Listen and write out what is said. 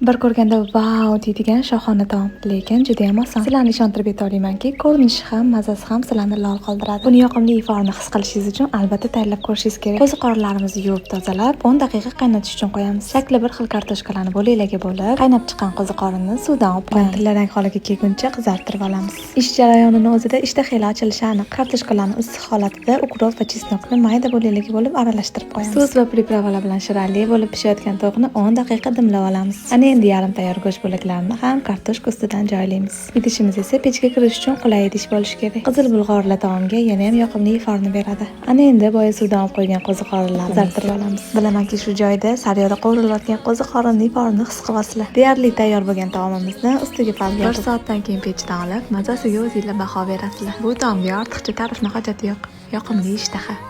Bir ko'rganda "Vau!" deydigan shohona taom, lekin juda ham oson. Sizlarni ishontirib ayta olamanki, ko'rinishi ham, mazasi ham sizlarni lol qoldiradi. Buni yoqimli iforini his qilishingiz uchun albatta tayyorlab ko'rishingiz kerak. Qo'ziqorinlarimizni yuvib tozalab, 10 daqiqa qaynatish uchun qo'yamiz. Shakli bir xil kartoshkalarni bo'laklarga bo'lib, qaynab chiqqan qo'ziqorinni suvdan olib qo'yamiz. Tillarang holiga kelguncha qizartirib olamiz. Ish jarayonini o'zida ishtaha ochilishi aniq. Kartoshkalarni issiq holatida укроп va чеснок ni mayda bo'laklarga bo'lib aralashtirib qo'yamiz. Sous va приправа lar bilan shirali bo'lib pishayotgan tovuqni 10 daqiqa dimlab olamiz. Ana endi yarim tayyor go'sht bo'laklarini ham kartoshka ustidan joylaymiz. Idishimiz esa pechga kirish uchun qulay idish bo'lishi kerak. Qizil bulg'orli taomga yana ham yoqimli iforni beradi. Ana endi boya suvdan olib qo'ygan qo'ziqorinlarni qizartirib olamiz. Bilamanki, shu joyda sariyog'da qovurilayotgan qo'ziqorinni iforini his qilasizlar. Deyarli tayyor bo'lgan taomimizni ustiga folga 1 soatdan keyin pechdan olib, mazasiga o'zinglar baho berasizlar. Bu taomga ortiqcha ta'rifni hojati yo'q. Yoqimli ishtaha.